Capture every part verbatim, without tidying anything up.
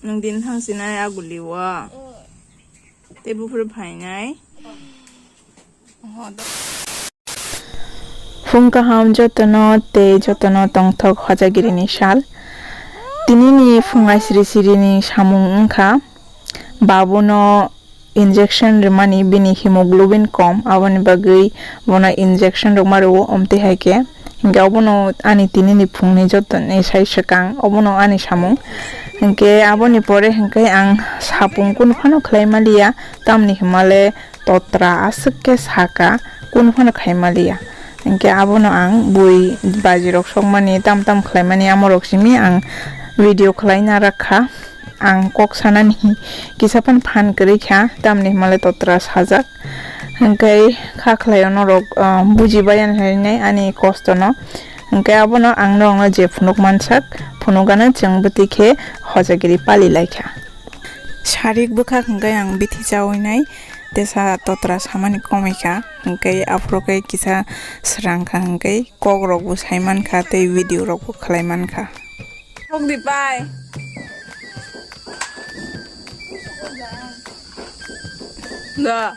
Nwng din thang sinai a guli o. Tei buphuru phainai. Phung kaham jotono tei jotono tongthok Hojagiri ni sal. Tinini phung aisiri siri ni samung wngkha, babu no injection rwmani, bini hemoglobin kom, aboni bagwi bono injection rwma rwo, omtwi hai khe. Hinkhe obono ani tinini phungni jotoni sai swkang, obono ani samung. Hinkhe aboni pore hinkhe ang sapung kunu phano khlai maliya, tamni hwnmale totra aswk khe saka, kunu phano khai maliya. Hinkhe abono ang bui bajirok sokmani, tam tam khlaimani, amorok simi ang video khlai narakha. Ang kok sanani kisa phano phan kwrwi kha, tamni hwnmale totra sajak. Hinkhe kha khlaio norok, ah, bujibai ani hinwi ani kostono. Hinkhe abono ang norokno je phunuk mansak, phunukgano chwng bwtwi khe Hojagiri pali lai kha. Sarik bwkhak hinkhe ang bithi chaui nai, tesa totra samani komwi kha, hinkhe aphuru khe kisa srang kha, hinkhe kok rok bo sai man kha tei video rok bo khlai man kha. Thok di pai. Da.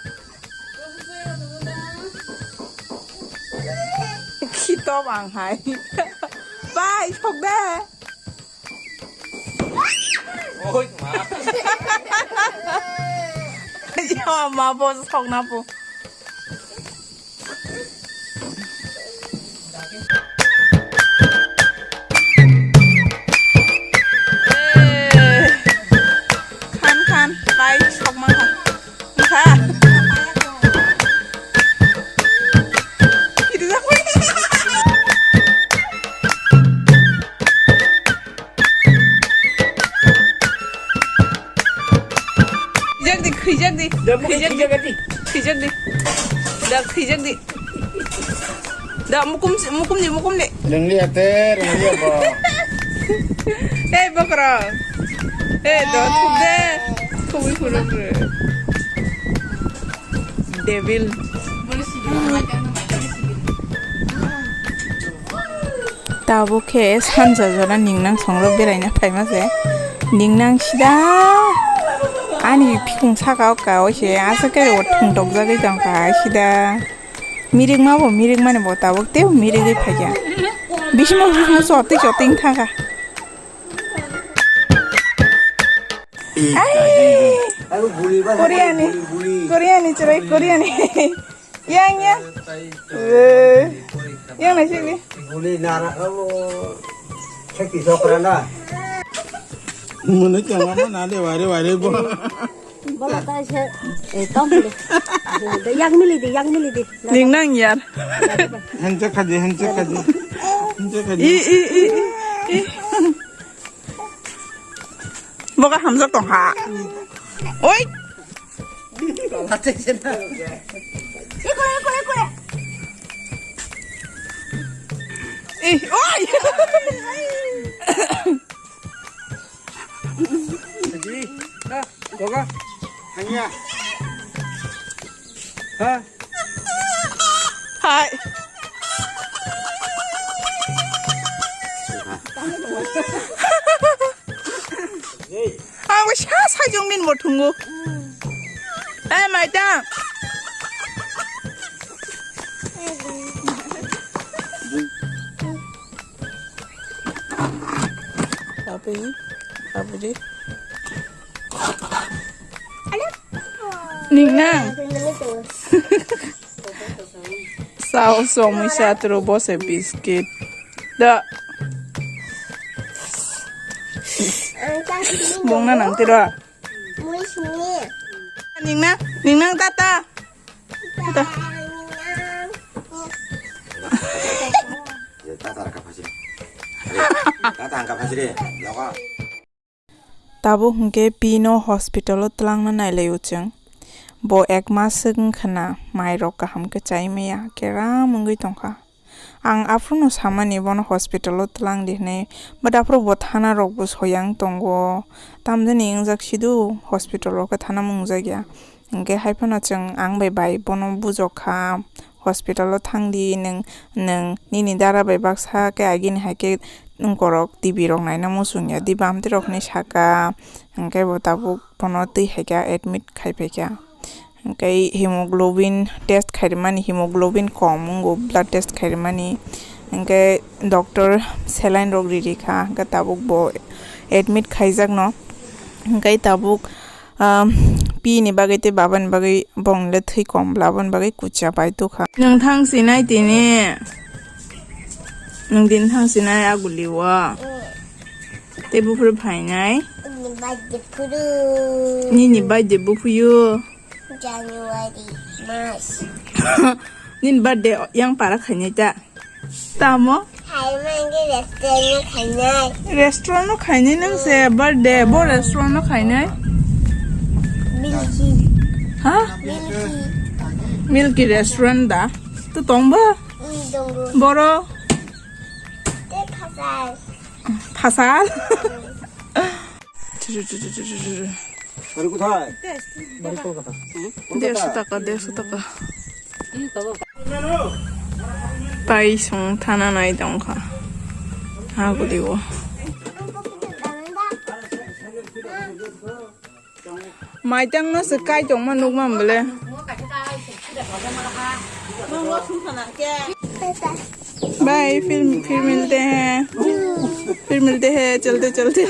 Khitom ang hai. Pai, thok de. Oi, ma. Ya, ma, bo thok na bo. Khan, khan, pai, sok ma khan. Kha. Khwijak di, khwijak di. Da, mukhung khwijak di. Khwijak di. Khwijak di. Da, khwijak di. Da, mukum, mukum di, mukum di. Rengli ate, rengli apa? Eh, bokro. Eh, do, thuk de. Thukwi khulum re. Devil. Tabuk khe sanja jora ningnang songrok beraina phaima se. Ningnang sida ani phikung saka o ka o se aswk khe o thwng tokjagwi tongkha sida. Mirikma bo mirikmani bo tabuk tei mirigwi phaikha. Bisingma bisingma chotwi chotwi wngkha kha. Ai! Koreani, Koreani chwrai, Koreani. Yang, yang. Eh, yang nasi ni. Guli nara kamu. Seki sokra na. Munu chama mana le ware ware bo. Bola tai se. Eh, tom bole. Yang mili di, yang mili di. Ningnang yar. Hanjak khaji, hanjak khaji. Hanjak khaji. I, i, i, i, i. Boka hamjak tong ha. Oi. Ih, oi. Boka. Hanya. Ha. Hai. Ang sa sa jong min mo thungo. Eh, mai ta. Apa ini? Apa sih? Ningnang. Sao somoi satro bose biscuit. Da. Bongna nang tiro. Ningnang, ningnang tata. Tata. Tata angka phasiri. Loka. Tabuk hwnkhe Pi no hospital o twlangna nailaio chwng. Bo ek mas swk wngkha na, mairok kaham khe chai maya, keram wngwi tongkha. Ang aphuru no samani bono hospital o twlang di hwnwi, but aphuru bo thana rok bo soyang tongo, tamjani wngjak sidu hospital o khe thana mungjakya. Hwnkhe hai phano chwng ang bai bai bono bujokha, hospital o thangdi nwng, nwng nini dara bai baksa khe agini hai khe Borok T V rok naina muchung ya di bamtwi rokni saka, hwnkhe bo tabuk bono twi hai kha, admit khai phai kha. Hwnkhe hemoglobin test khairwmani, hemoglobin kom wngo, blood test khairwmani. Hwnkhe doctor saline rok riri kha, hwnkhe tabuk bo admit khaijakno. Hwnkhe tabuk, ah, pini bagwi tei babani bagwi bongni le thwi kom bla, aboni bagwi kucha pai tokha. Nwng thang sinai tini, nwng din thang sinai aguli o. Tei buphuru phainai. Nini birthday phuru. Nini birthday buphuru. January mas. Nini birthday yang para khainai ta. Tamo? Khaimani restaurant no khainai. Restaurant no khainai nang se birthday, bo restaurant no khainai. Milky. Ha? Milky. Milky restaurant da. To tongba? Mm, tongo. Boro? Te phasal. Phasal? Baru kothai? Baru Kolkata. দেড়শো টাকা, দেড়শো টাকা। Paisong thana nai tongkha. Ha, gudi o. Maitang no se kai tongma nukma bole. Bye, फिर, फिर मिलते हैं। फिर मिलते हैं, चलते चलते।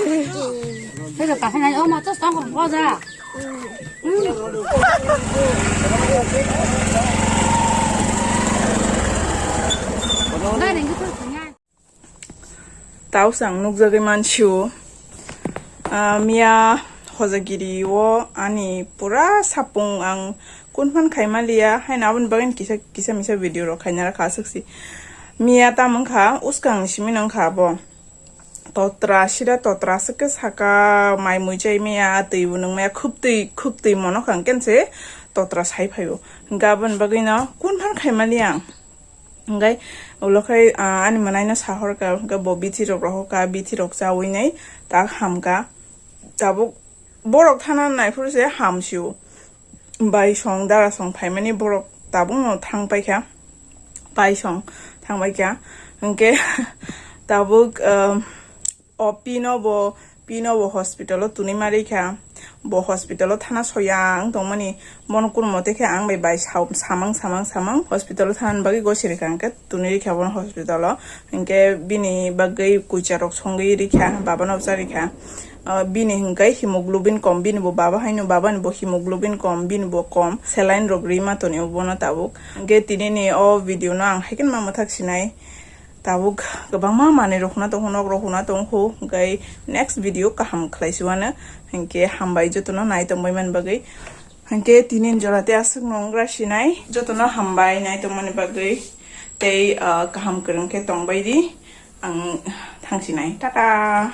Tausa ang nukjagwi mansio, ah, miya hojagiri o ani pura sapung ang kunphan khaima liya, haino aboni bagwi kisa, kisa misa video rok khaina rakha aswk si. Miya tamo wngkha, uskang simi no wngkha abo. Totra, sida totra aswk khe saka mai mui chai maya, twi bo nung maya, khuptwi, khuptwi mono kha hwnkhe se totra sai phaio. Hwnkhe aboni bagwi no kunphan khaima liya ang. Hwnkhe ulo khai, ah, ani mwnaino sahorkha, hwnkhe bo bithi rok rohorkha, bithi rok chawi nai tak hamkha. Tabuk borok thana naiphuru se hamsio. Baisong darasong phaimani borok tabukno thang paikha, paisong thang paikha. Hwnkhe tabuk, ah, o pino bo, pino bo hospital o tunui ma rikha. Bo hospital o thana soya ang tongmani. Bono kunumote khe ang bai bai sa-, samang, samang, samang hospital o thana bagwi gosi rikha, hwnkhe tunui rikha bono hospital o. Hwnkhe bini bagwi kucha rok songwi rikha, baba no bwsa rikha. Ah, bini hwnkhe hemoglobin kom, bini bo baba haino, baba ni bo hemoglobin kom, bini bo kom, saline rok rima tonio bono tabuk. Hwnkhe tini ni o video no ang haikhe ma mwthak sinai. Tabuk kwbangma manwi rok huna tongkho, nok rok huna tongkho, hwnkhe next video kaham khlai si uanw. Hwnkhe hambai jotono nai tongbai mani bagwi. Hwnkhe tini jora tei aswk no wnggra sinai, jotono hambai nai tongmani bagwi tei, ah, kaham kwrwng khe tongbai di, ang thang sinai, tata.